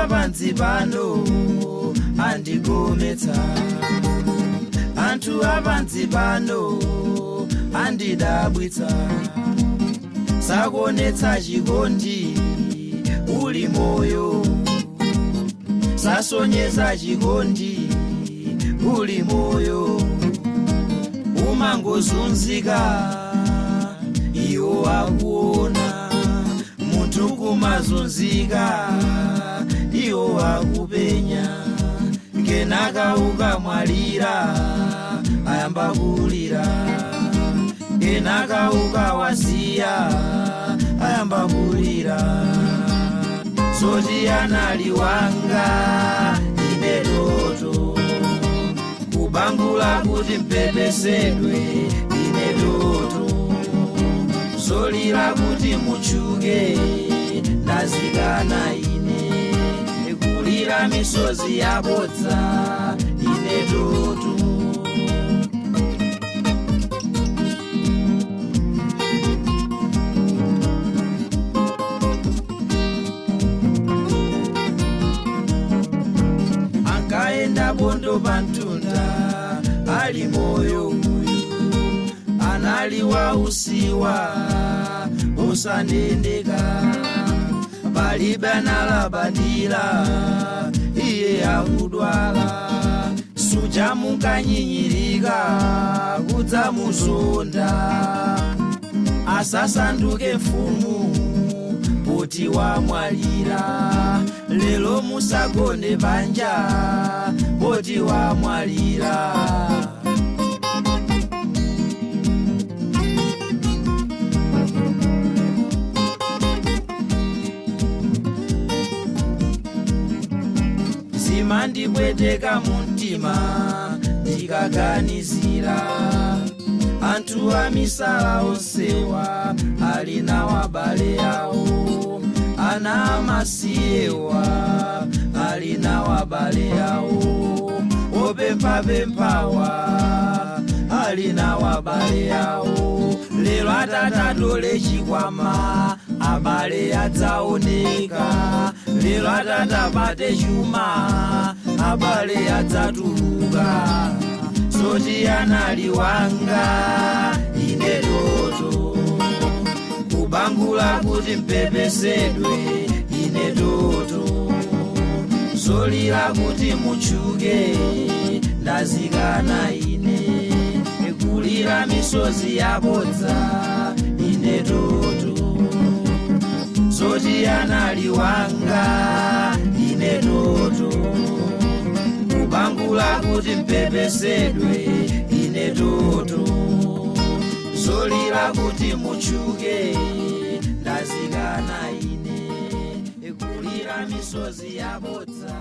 Apansi pano andigometsa, anthu apansi pano andidabwitsa, sakuonetsa chikondi uli moyo, sasonyeza chikondi uli moyo, umangozunzika iwo akuona, munthu kumazunzika iwo akupenya, kenaka ukamwalira ayamba kulira, kenaka ukawasiya ayamba kulira. Zoti anali wanga ine toto, kubangula kuti mpepesedwe ine toto, zolira kuti muchuke ndazikana ine, kulira misozi yabodza ine toto. Ankaenda bondo pantunda ali moyo uyu, anali wausiwa usanendeka, palibe analabadira iye akudwala, suja mukanyinyirika kudzamuzonda, asasanduke mfumu poti wamwalira, lero musagone panja poti wamwalira. Zimandipweteka mumtima ndikaganizira, anthu amisala onsewa ali nawo abale awo, ana amasiyewa ali nawo abale awo, opemphapemphawa ali nawo abale awo, lero atatadole chikwama abale adzaoneka, lero atatapate chuma abale adzatuluka. Zoti anali wanga ine toto, kubangula kuti mpepesedwe ine toto, zolira kuti muchuke ndazikana ine, kulira misozi yabodza ine toto. Zoti anali wanga ine toto, kubangula kuti mpepesedwe ine toto, zolira kuti muchuke ndazikana ine, kulira misozi yabodza.